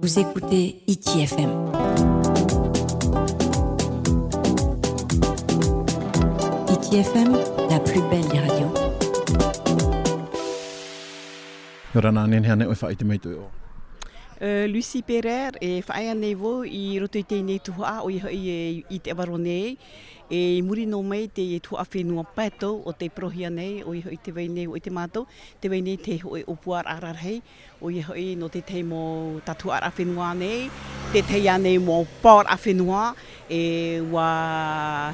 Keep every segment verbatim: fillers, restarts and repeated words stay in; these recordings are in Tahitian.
Vous écoutez Hiti F M. Hiti F M, la plus belle des radios. ʻIa ora na, nehenehe ānei ʻoe e faʻaʻite mai i tō ʻoe iʻoa? Ē, Lucie Pereira, e faʻaea nei vau i roto i teie nei tuhaʻa, ʻoia hoʻi e, i Te Ava Roa nei, e i muri noa mai i te tuhaʻa fenua Pato ʻo tei parauhia nei, ʻoia hoʻi tē vai nei, ʻoia hoʻi mātou, tē vai nei te hōʻē ʻōpuaraʻa rarahi, ʻoia hoʻi nō te tahi mau tātuhaʻaraʻa fenua nei, te tahi ānei mau paoraʻa fenua, e ʻua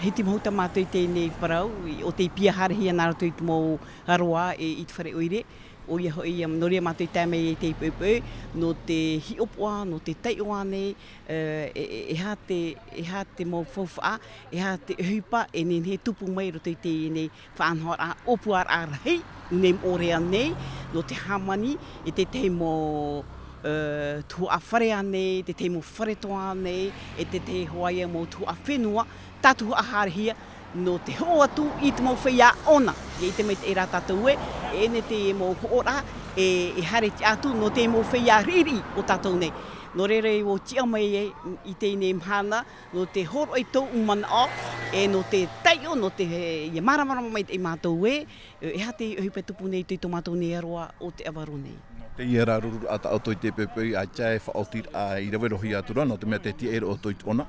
hitimahuta mātou i teie nei parau, i, ʻo tei piaharehia nā roto i te mau aroā e i te fare ʻoire, ʻoia hoʻi, ʻia, nō reira mātou i tae mai i teie poʻipoʻi, nō te hiʻopoʻa, nō te taiʻo ānei, ē, e, e, e aha te, e aha te mau faufaʻa, e aha te ʻohipa e nehenehe e tupu mai i roto i teie nei faʻanahoraʻa ʻōpuaraʻa rahi, nei moʻorea nei, nō te hāmani i te tahi mau, ē, tuhaʻa fare ānei, te tahi mau fare toa ānei, e te tahi hoʻi mau tuhaʻa fenua, tātuhaʻa haerehia, nō te hoʻo atu i te mau feiā ʻona. ʻIa ʻite maitaʻi rā tātou ē, e ʻere teie mau hoʻoraʻa, e, e haere tiʻa atu nō te mau feiā riʻiriʻi o tātou nei. Nō reira ʻua tiʻa mai ai i teie nei mahana, nō te hōroʻa i tōʻu manaʻo, e nō te taiʻo, nō te, ʻia māramarama maitaʻi mātou ē, e, e aha te ʻohipa e tupu nei i tō mātou nei aroā ʻo Te Ava Roa nei. Nō teie rā, rururaʻa tā ʻoutou i teie poʻipoʻi, ʻaita e faʻaotiraʻa i rave roa atu ra, nō te mea tē tiʻa ra ʻoutou i te ʻona.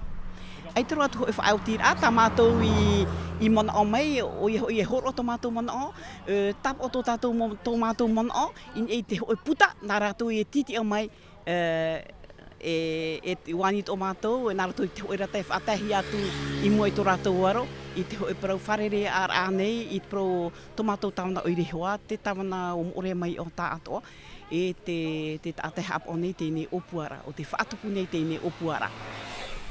ʻAita roa atu hōʻē faʻaotiraʻa, tā mātou i, i manaʻo mai, ʻoia hoʻi e hōroʻa tō mātou manaʻo, e, tāpaʻo tō tātou mo-, tō mātou manaʻo, i niʻa i te hōʻē puta, nā rātou e tītiʻa mai, ē, e, e te, ʻua ani tō mātou, e nā rātou i te hōʻē rata e faʻataehia atu i mua i tō rātou aro, i te hōʻē parau fārereiraʻa nei, i te parau tō mātou tāvana ʻoire hoʻi, te tāvana ʻo Moʻorea mai ʻo Taʻatoʻa, e te, te taʻata e haʻapaʻo nei i teie nei ʻōpuaraʻa, ʻo tē faʻatupu nei i teie nei ʻōpuaraʻa.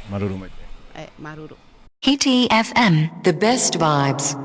Māuruuru maitaʻi. E, māuruuru. Hiti F M, the best vibes.